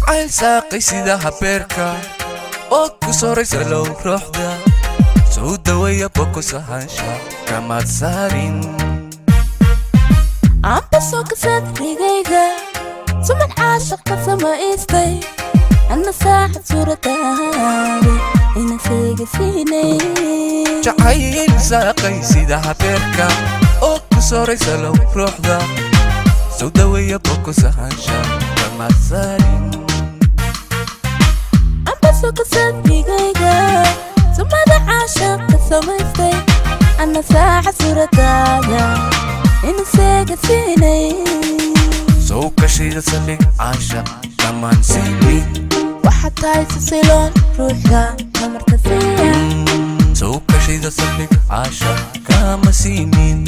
Jacayl saaqay sida habeerka oo ku soraysa low ruuxda, soo daweeya bokosahaansha kamaad saarin. Amba soo kasadrigayga sumad caashaq ka samaystay, anna saaxad suuradaada ina seega siinay. Jacayl saaqay sida habeerka oo ku soraysa low ruuxda, soo daweeya bokosahaansha kamaad saarin. Amba soo kasadrigayga sumada caashaq ka samaystay, anna saaxad suuradaada ina seega siinay. Soo kashida saldhig caashaq kamaan siinin. Waxaad tahay sasiloon ruuxda tamarta siiya. Soo kashida saldhig caashaq kama siinin.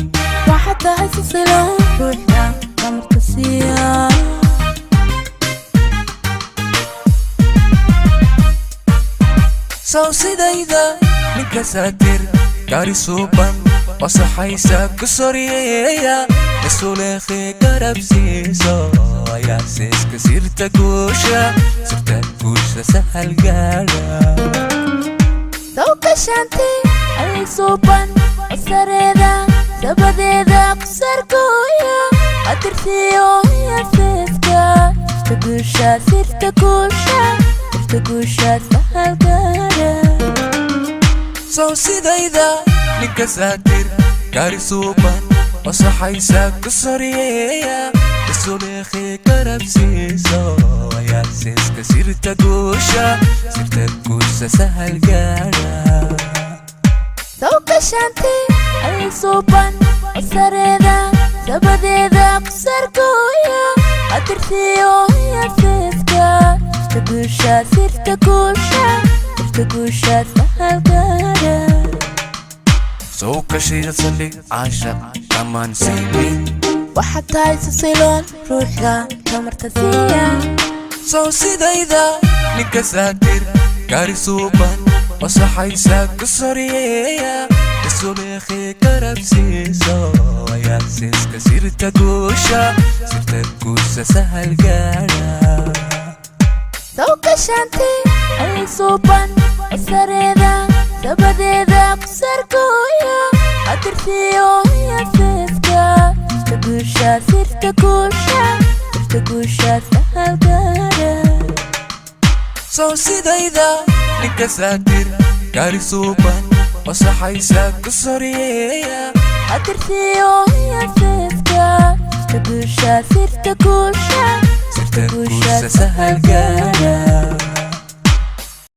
Waxaad tahay sasiloon ruuxda tamarta siiya. Sow sidayda ninka saatir gaari suuban wasaxaysa ku soryeeya, isuleekhi garab siiso ayaa seeska sirta guusha, sirta guusha sahal gaadha. Sow kashanti ayay suuban sareeda sabadeeda ku sargooya, atirsiyo yaseeska sirta guusha, sirta guusha, sirta guusha sahal gaadha. Sow sidayda ninka saatir gaari suuban wasaxaysa ku soryeeya, isuleekhi garab siiso ayaa seeska sirta guusha, sirta guusha sahal gaadha. Sow kashanti ayay suuban sareeda sabadeeda ku sargooya, atirsiyo yaseeska sirta guusha, sirta guusha, sirta guusha sahal gaadha. Soo kashida saldhig caashaq kamaan siinin. Waxaad tahay sasiloon ruuxda tamarta siiya. Sow sidayda ninka saatir gaari suuban wasaxaysa ku soryeeya, isuleekhi garab siiso ayaa seeska sirta guusha, sirta guusha sahal gaadha. Sow kashanti ayay suuban sareeda sabadeeda ku sargooya, atirsiyo yaseeska sirta guusha, sirta guusha, sirta guusha sahal gaadha. Sow sidayda ninka saatir gaari suuban wasaxaysa ku soryeeya, atirsiyo yaseeska sirta guusha, sirta guusha, sirta guusha sahal gaadha.